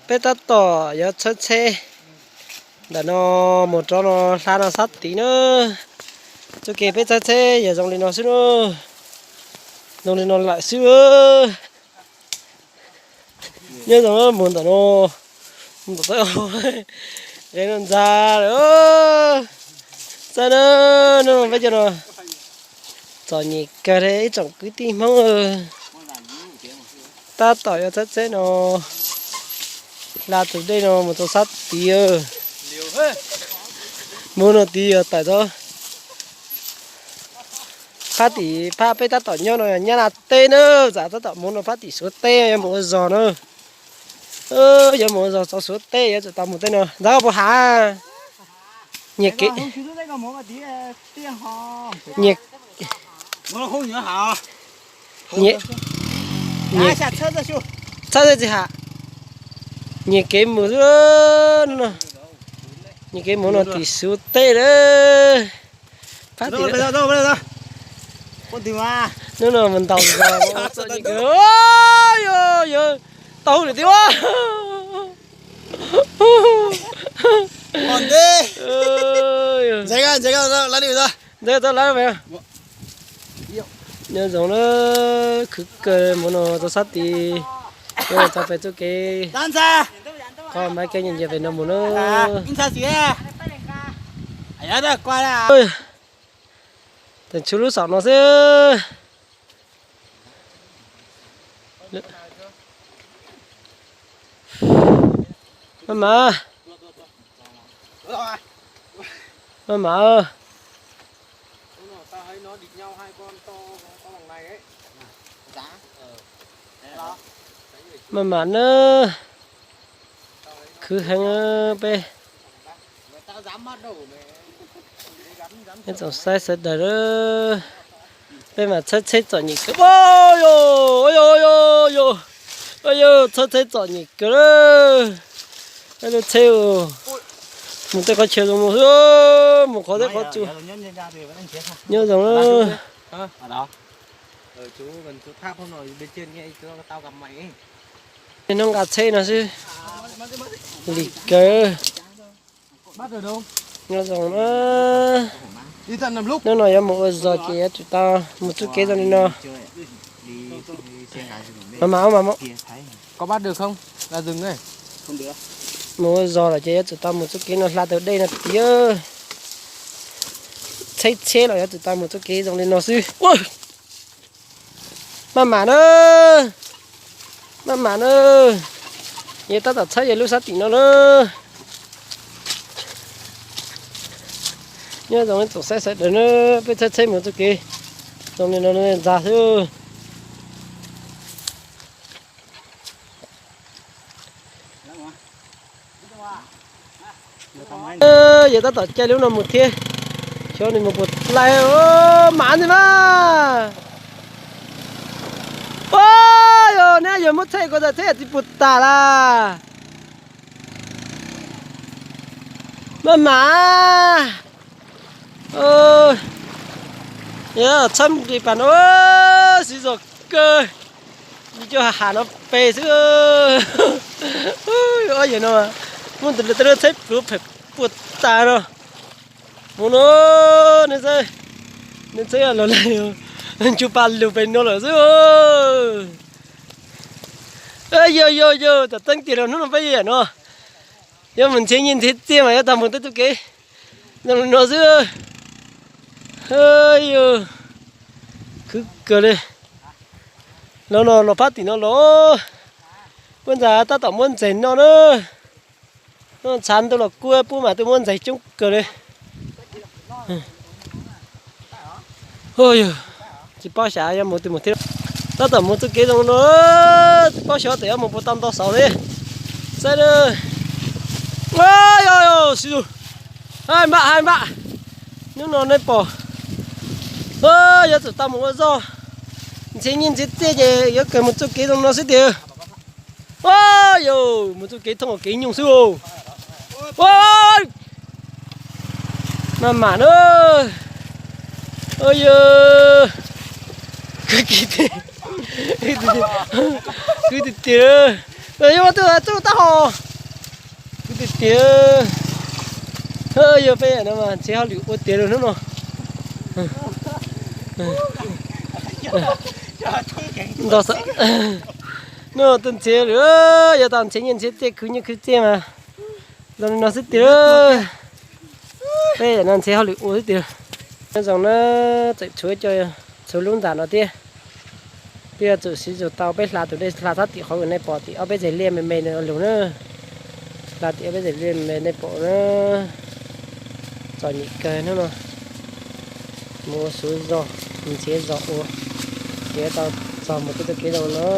Peb tab tom yuav txhawb tsheb ntawm no mus rau no hla no sab tid na. Txoj kev peb txhawb tsheb yog zoo li no xwb na. Zoo li no lawm xwb. Nyob zoo mus ntawm no, mus ntawm no, qe no ntxa lawm. Txawm na, no peb cov no txom nyem kawg li ib tsoom kwv tij Hmoob. Tab tom yuav txhawb tsheb no hla tus dej no mus rau sab tid. Mus no tid yog tawm tau. Phab tim phab peb tab tom nyob no yog Nyab Laj teb na, txawm tab tom mus no phab tim Suav teb yuav mus ua zog na. Yuav mus ua zog txog Suav teb yuav tsum tau mus tej no. Ntxawm puas hav? Nyias kev, nyias, nyias, txhawb tsis hav. Nyias kev mus xwb no. Nyias kev mus no tim Suav teb lawm. Phab tim hnub no mas ntaus zog txom nyem kawg. Yog tau hauj lwm tiag. Ntxeev tau lawm. Nyob zoo na, khwv kawg mus no rau sab tid, tau pem txoj kev qhov maiv kev nyias nyias pem no mus na. Teem tshuav lub saum no xwb. Maj mam, maj mam, maj mam na, khwv heev peb. Ib tsoom saib sawv daws, peb mas txhawb tsheb txom nyem kawg. Yog, yog, yog, yog, txhawb tsheb txom nyem kawg. Lub tsheb mus tej qhov chaw zoo mus xwb, mus qhov tej qhov tsuas. Nyob zoo na. Hnub nqa tsheb no xwb, lim kawg. Nyob zoo na. Hnub no yuav mus ua zog ces yuav tsum tau mus txoj kev zoo li no. Mas mas mas, mus ua zog lawm ces yuav tsum tau mus txoj kev no hla tau dej no tiag. Txhawb tsheb los yuav tsum tau mus txoj kev zoo li no xwb. Maj mam na, maj mam na, yog tab tom txhawb yog lub sab tim no na. Nyob zoo ib tsoom saib sawv daws na, peb txhawb tsheb mus txoj kev zoo li no ntxa xwb. Yog tab tom caij lub no mus thiab, xyov nws mus puas laij. Maj mam ntxiv mas. Ua, yog neb yuav muab tsheb ko tas tsheb tsis puas tas las. Maj mam. Yog txhawb li pas no siv zog kawg, cov hav no pes xwb. Ob yawg no muab tus tsheb pluav phem puas tas no. Mus no, neb txhawb, neb txhawb los lawm, ntsug pas lug pem no lawm xwb. Yog yog yog, tam teeb tiag los hnub no peb yam no yuav mus nrhiav nyiaj nrhiav txiaj mas yuav tau mus tej txoj kev no xwb. Yog khwv kawg li. Los no los phab tim no los, puab ntxhais tab tom muab ntxais noj na. Noj ntshav ntuj los kuj puab mas twb muab ntxais coob kawg li. Tsis paub xyov yuav mus twg mus thiab. Tab tom mus txoj kev zoo no, tsis paub xyov tseem yuav mus puas tau ntau xauv li. Saib na. Yog, yog, xib tus, hais npam hais npam. Hnub no nej pom, yuav tsum tau mus ua zog, nrhiav nyiaj nrhiav txiaj ces yuav kawg mus txoj kev zoo no xwb tiag. Yog mus txoj kev thoob kev nyoog xwb. Maj mam na. Yog, kwv tiag tiag. Yog mas twb txuj taub hau. Kuv tiag tiag. Yog peb no mas nrhiav hauj lwm ua tiav lawm hnub no. Nrog, no tus nrhiav lawm, yog tau nrhiav nyiaj nrhiav txiaj khwv nyiaj khwv txiaj mas zoo li no xwb tiag. Peb no nrhiav hauj lwm ua xwb tiag. Nyob zoo na, tseem tshuav cov, tshuav lub nram no thiab. Twb yuav tsum siv zog tau, peb hla tus dej hla sab tim qhov uas nej pom tim ob peb txhais liaj me me no lug na. Hla tim ob peb txhais liaj me me nej pom na. Txom nyem kawg hnub no. Mus ua suav zog, mus nrhiav zog ua, ces tau txog mus tej txoj kev zoo no.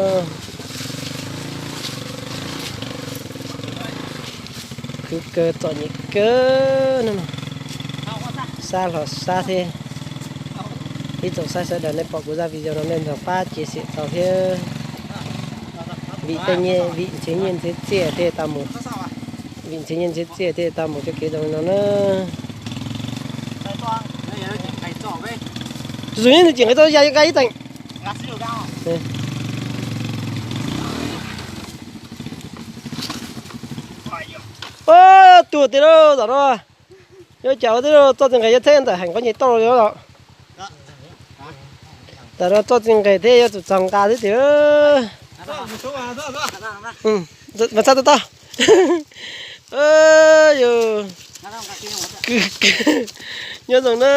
Khwv kawg txom nyem kawg hnub no. Sab hlo sab thiab. Ib tsoom saib sawv daws nej pom kuv zaj video no nej nrog pab chia sẻ tau thiab. Vim tej nyiaj, vim nrhiav nyiaj nrhiav txiaj thiaj tau mus, vim nrhiav nyiaj nrhiav txiaj thiaj tau mus cov kev zoo li no na. Tus tus nyiaj nws cem nqe tau ya nqa ib teem. Tuag tiag lauj, tom no. Yuav cas ua tib txoj txiv nqes yuav txheb ntawm heem qhov nyuag toj los. Tam no txoj txiv nqes thiab yuav tsum txog nqa xwb tiag. Mas txhaj tau tau. Yus, nyob zoo na,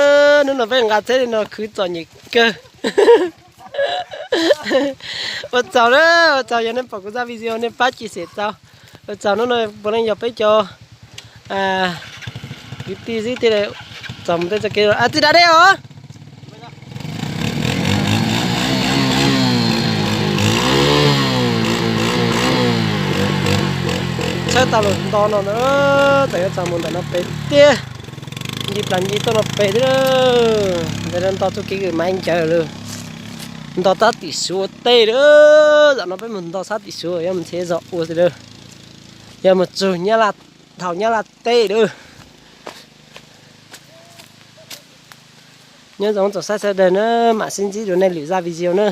hnub no peb nqa tsheb li no khwv txom nyem kawg. Ua tsaug na, ua tsaug yog nej pom kuv zaj video nej pab chia sẻ tau. Ua tsaug, hnub no puav leej yog peb cov kwv tij xwb thiaj li txog mus tej txoj kev. Txiv da dej os. Tshawb tau lawm nto no ntawd, txawm yuav txog mus ntawm no pem tiag. Nce plas nce tuaj no pem thiab. Ntawm no nto txoj kev kws mas ncaws lawm. Nto sab tim Suav teb lawm. Zaum no peb mus nto sab tim Suav, yuav mus nrhiav zog ua xwb lawm. Yuav mus txug Nyab Laj, thaum Nyab Laj teb lawm. Nyob zoo tsoom saib sawv daws na, mam sib ntsib dua nej lwm zaj video na.